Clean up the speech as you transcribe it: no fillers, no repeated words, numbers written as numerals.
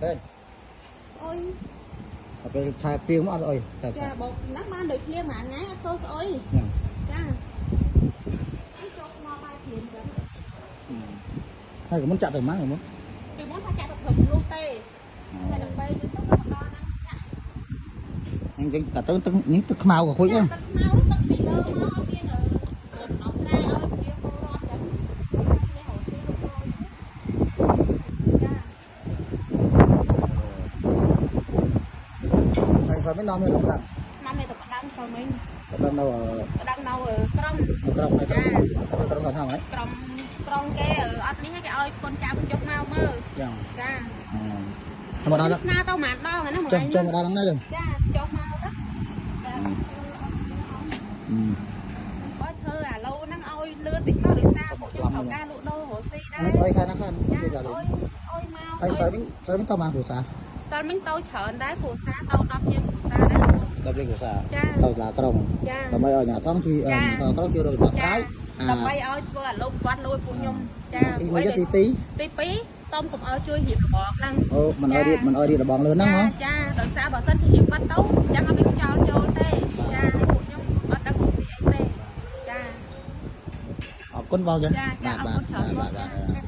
ទេ អុយ ដល់ពេលខែពីងមកអត់អុយតែ ចាបងហ្នឹងបានដូចភ្លៀងមួយថ្ងៃអត់សូវស្អុយ ហ្នឹង ចាចូលមកបាយព្រាមចឹង ហើយក៏មិនចាក់ទៅម៉ាំងហ្នឹង ពីមុនថាចាក់ទៅព្រឹកនោះទេតែដល់ពេលទៅដល់ហ្នឹងចាក់ អញ្ចឹងតែទៅទឹកនេះទឹកខ្មៅក៏ខូចដែរ ទឹកខ្មៅទឹកពីលើមកអត់មានដំណោះស្រាយឲ្យប្រជាពលរដ្ឋចឹងនេះរកស៊ីលក់ចា ហើយស្មិញនាំមានទៅប្រាប់ នាំមានទៅប្តឹងស្មិញ ប្តឹងនៅ ប្តឹងនៅក្រុម ក្រុមហើយក្រុមក្រុមថាម៉េច ក្រុមក្រុមគេអត់នេះគេឲ្យកូនចៅបញ្ចុះមកមើល ចឹង ចា មកដល់ ស្នើទៅមួយដងហ្នឹងមួយ ចុះចុះមកដល់ហ្នឹងណាចឹង ចាចុះមកទៅបើធ្វើអាឡូហ្នឹងឲ្យលឿនតិចមកដោយសារពួកខ្ញុំត្រូវការលក់ដូររស់ស៊ីដែរ ស្អីខែណាខែ ចា គេចា អុយអុយមក ហើយស្អីវិញស្អីវិញតបានគ្រួសារ សិលមិញទៅច្រើនដែរគ្រួសារទៅ10ជាងគ្រួសារដែរ 10ជាងគ្រួសារ ចា ទៅឡាក្រុង ចា ដើម្បីឲ្យអ្នកថងជួយក្រុងជួយរកដំណោះស្រាយ ដើម្បីឲ្យធ្វើអាលុបគាត់លួចពួកខ្ញុំចា ទី1ទី2 ទី2សូមកុំឲ្យជួយរៀបរបងហ្នឹង អូមិនឲ្យរៀបមិនឲ្យរៀបរបងលឿនហ្នឹងហ៎ ចាដោយសារបើសិនជារៀបបាត់ទៅចឹងអត់មានខ្យល់ចូលទេចាពួកខ្ញុំអត់ដឹងរកស៊ីអីទេចា អរគុណបងចឹង ចាចាអរគុណច្រើនបង បាទ